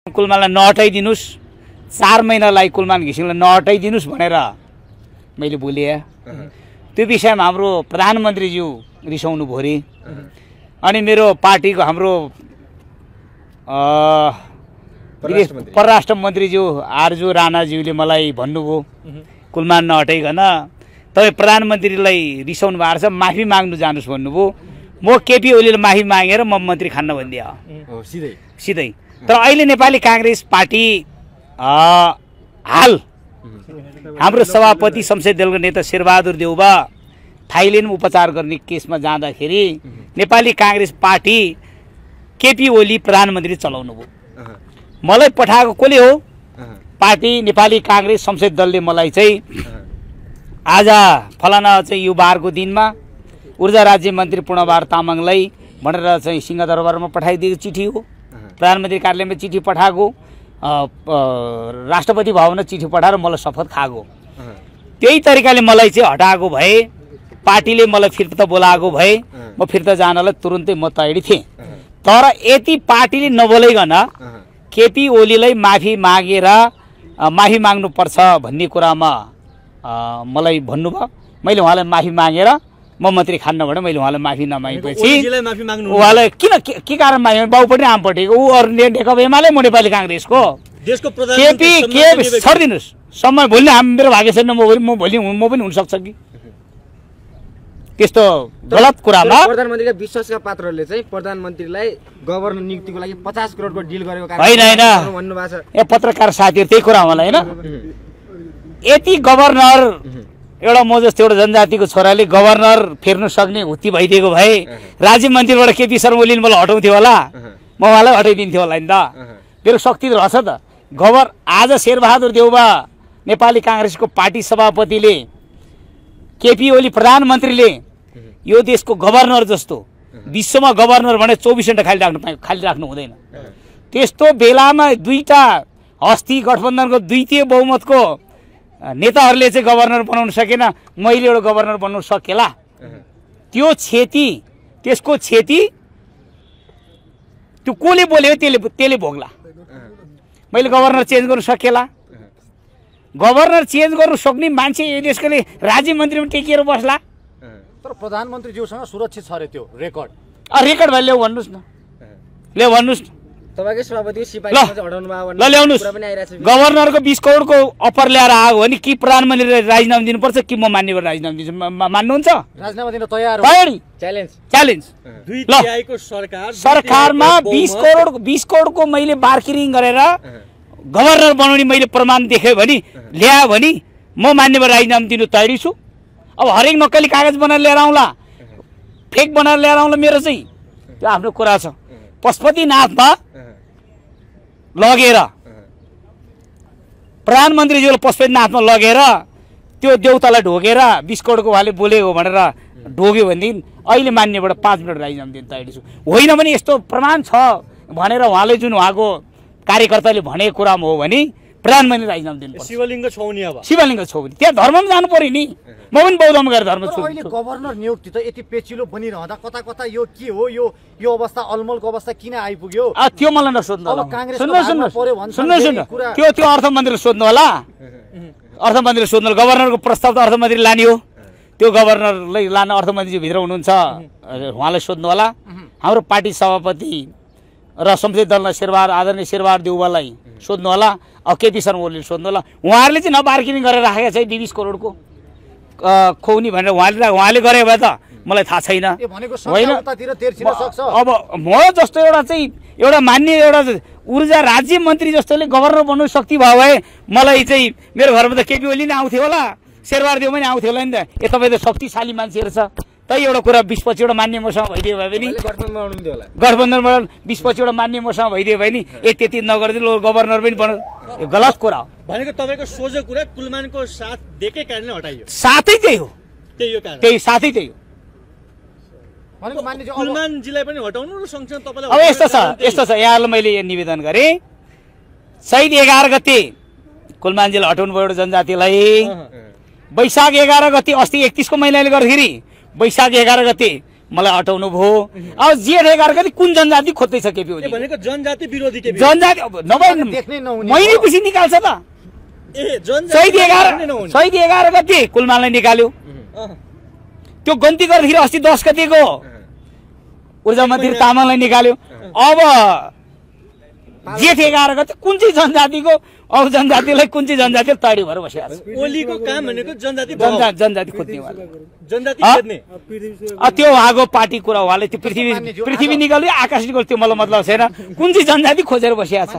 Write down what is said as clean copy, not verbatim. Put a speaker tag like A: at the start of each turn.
A: कुलमानलाई नहटाइदिनुस्, 4 महिनालाई कुलमान घिसिङलाई नहटाइदिनुस् भनेर मैले बोले। त्यो विषयमा हाम्रो प्रधानमन्त्रीज्यू रिसाउनु भयो रे। अनि मेरो पार्टीको हाम्रो परराष्ट्र मन्त्रीज्यू आरजू राणाज्यूले मलाई भन्नुभयो कुलमान नहटाइकन तपाईँ प्रधानमन्त्रीलाई रिसाउनु भएको छ, माफी माग्नु जानुस् भन्नुभयो। म केपी ओलीले माफी मागेर म मन्त्री खान्न भनिदिएँ सिधै। तर अहिले नेपाली कांग्रेस पार्टी हाल हाम्रो सभापति संसदीय दलको नेता शेरबहादुर देउबा थाइल्यान्ड उपचार गर्ने केसमा जाँदाखेरि नेपाली कांग्रेस पार्टी केपी ओली प्रधानमन्त्री चलाउनु भयो। मलाई पठाएको कसले हो? पार्टी नेपाली कांग्रेस संसदीय दलले मलाई चाहिँ आज फलाना चाहिँ यो बारको दिनमा ऊर्जा राज्य मन्त्री पूर्णबहादुर तामाङलाई भनेर चाहिँ सिंहदरबारमा पठाइदिएको चिठी हो। प्रधानमन्त्री कार्यालयमा चिठी पठाएको, राष्ट्रपति भवनमा चिठी पठाएर मलाई शपथ खाएको। त्यही तरिकाले मलाई चाहिँ हटाएको भए, पार्टीले मलाई फिर्ता बोलाएको भए म फिर्ता जानलाई तुरुन्तै म तयारी थिएँ। तर यति पार्टीले नबोलाइकन केपी ओलीलाई माफी माग्नुपर्छ भन्ने कुरामा मलाई भन्नुभयो। मैले उहाँलाई माफी मागेर म मन्त्री खान्न भने मैले उहाँलाई माफी नमागेपछि उहाँलाई के कारण माग्यो? बाउपट्टि आमपट्टिको ऊ अरू नेकपा एमाले म नेपाली कांग्रेसको
B: देशको
A: केपी छरिदिनुहोस् समय भोलि मेरो भाग्य छैन, म भोलि म पनि हुनसक्छ कि त्यस्तो गलत कुरामा।
C: प्रधानमन्त्रीका विश्वासका पात्रले चाहिँ प्रधानमन्त्रीलाई गभर्नर नियुक्तिको लागि 50 करोडको डिल गरेको
A: होइन
C: भन्नुभएको छ।
A: ए पत्रकार साथीहरु त्यही कुरा होला हैन। यति गभर्नर एउटा म जस्तो एउटा जनजातिको छोराले गभर्नर फेर्न सक्ने हुत्ती भइदिएको भए राज्य मन्त्रीबाट केपी शर्मा ओलीले मलाई हटाउँथ्यो होला, म उहाँलाई हटाइदिन्थ्यो होला नि त। मेरो शक्ति रहेछ त। आज शेरबहादुर देउबा नेपाली कांग्रेसको पार्टी सभापतिले केपी ओली प्रधानमन्त्रीले यो देशको गभर्नर जस्तो विश्वमा गभर्नर भने 24 घण्टा खाली राख्नु हुँदैन। त्यस्तो बेलामा दुईटा हस्ती गठबन्धनको द्वितीय बहुमतको नेताहरूले चाहिँ गभर्नर बनाउन सकेन, मैले एउटा गभर्नर बनाउन सकेला? त्यो क्षति, त्यसको क्षति त्यो कसले बोल्यो त्यसले भोग्ला। मैले गभर्नर चेन्ज गर्न सकेला? गभर्नर चेन्ज गर्नु सक्ने मान्छे यो देशकोले राज्य मन्त्रीमा टेकिएर बस्ला?
B: तर प्रधानमन्त्रीज्यूसँग सुरक्षित छ रे त्यो रेकर्ड।
A: रेकर्ड भए ल्याउ भन्नुस् न, ल्याउ भन्नुस् न।
C: तपाईकै सभापति सिपाहीमा चाहिँ हटाउनु भयो
A: ल ल्याउनुस्। गभर्नरको 20 करोडको अफर ल्याएर आयो भने कि प्रधानमन्त्रीले राजीनामा दिनुपर्छ कि म मान्ने भएर राजीनामा दिन्छु? मान्नुहुन्छ?
B: राजीनामा दिन तयार हो।
C: च्यालेन्ज।
B: दुई तिहाईको
A: सरकारमा 20 करोडको मैले बार्गेनिङ गरेर गभर्नर बनाउने मैले प्रमाण देखेँ भने ल्यायो भने म मान्ने भएर राजीनामा दिनु तयारी छु। अब हरेक नक्कली कागज बनाएर ल्याएर आउँला, फेक बनाएर ल्याएर आउँला, मेरो चाहिँ त्यो आफ्नो कुरा छ। पशुपतिनाथमा लगेर प्रधानमन्त्रीज्यूले पशुपतिनाथमा लगेर त्यो देउतालाई ढोगेर 20 करोडको उहाँले बोलेको भनेर ढोग्यो भनेदेखि अहिले मान्नेबाट 5 मिनट राजीनामा दिनु तयारी छु। होइन भने यस्तो प्रमाण छ भनेर उहाँले जुन उहाँको कार्यकर्ताले भनेको कुरामा हो भने प्रधानमन्त्री राजीनामा दिनुपर्छ।
B: शिवलिङ्ग छौनी अब
A: शिवलिङ्ग छौ भने त्यहाँ धर्ममा जानु पर्यो नि। म पनि बौद्धमा गएर धर्म छु।
B: अहिले गभर्नर नियुक्ति त यति पेचिलो बनिरहँदा कता यो के हो? यो अवस्था अलमलको अवस्था किन आइपुग्यो?
A: त्यो मलाई नसोध्नु होला। सुन्नु त्यो अर्थमन्त्रीले सोध्नु होला। अर्थमन्त्रीले सोध्नु होला। गभर्नरको प्रस्ताव त अर्थमन्त्रीले लाने हो। त्यो गभर्नरलाई लान अर्थमन्त्री भित्र हुनुहुन्छ, उहाँलाई सोध्नु होला। हाम्रो पार्टी सभापति र संसदीय दललाई आदरणीय शेरबहादुर देउबालाई सोध्नु होला। अब केपी शर्मा ओलीले सोध्नु होला। उहाँहरूले चाहिँ नबार्गेनिङ गरेर राखेको छ 20 करोडको खुवाउने भनेर उहाँले गरे भए त मलाई थाहा छैन। होइन अब म जस्तो एउटा मान्ने एउटा ऊर्जा राज्य मन्त्री जस्तोले गभर्नर बन्नु शक्ति भयो भए मलाई चाहिँ मेरो घरमा त केपी ओली नै आउँथ्यो होला, शेरबहादुर देउ पनि आउँथ्यो होला नि त। तपाईँ त शक्तिशाली मान्छेहरू छ। त्यही एउटा कुरा 20 पछि एउटा मान्ने मसँग भइदियो भए पनि गठबन्धनबाट 20 पछि एउटा मान्ने मसँग भइदियो भने त्यति नगरिदिनु गभर्नर पनि बन्नु, गलत कुरा हो।
B: भनेको तपाईँको सोझो कुरा कुलमानको साथ दिएकै कारणले हटाइयो।
A: साथै त्यही हो, त्यही साथै त्यही हो।
B: कुलमानजीलाई पनि हटाउनु र सँगसँगै तपाईँलाई
A: अब यस्तो छ यहाँलाई मैले यो निवेदन गरेँ। चैत 11 गते कुलमानजीलाई हटाउनु भयो एउटा जनजातिलाई। वैशाख 11 गते अस्ति 31 को महिनाले गर्दाखेरि वैशाख 11 गते मलाई हटाउनु भयो। अब जेठ 11 गते कुन जनजाति खोज्दैछ केपी ओली?
D: भनेको जनजाति विरोधी के
A: जनजाति नभए
B: देख्नै नहुने
A: महिने पछि निकाल्छ त। शहीद 11 गते कुलमानलाई निकाल्यो। त्यो गन्ती गर्दाखेरि अस्ति 10 गतेको ऊर्जा मन्त्री तामाङलाई निकाल्यो। अब जेठ 11 गते कुन चाहिँ जनजातिको अब जनजातिलाई कुन चाहिँ जनजाति तयारी भएर बसिरहेको छ।
D: ओलीको काम भनेको जनजाति
A: खोज्ने वाला
D: जनजाति खोज्ने
A: त्यो उहाँको पार्टी कुरा उहाँले त्यो पृथ्वी निकाल्यो आकाश निकाल्यो त्यो मलाई मतलब छैन। कुन चाहिँ जनजाति खोजेर बसिरहेको छ।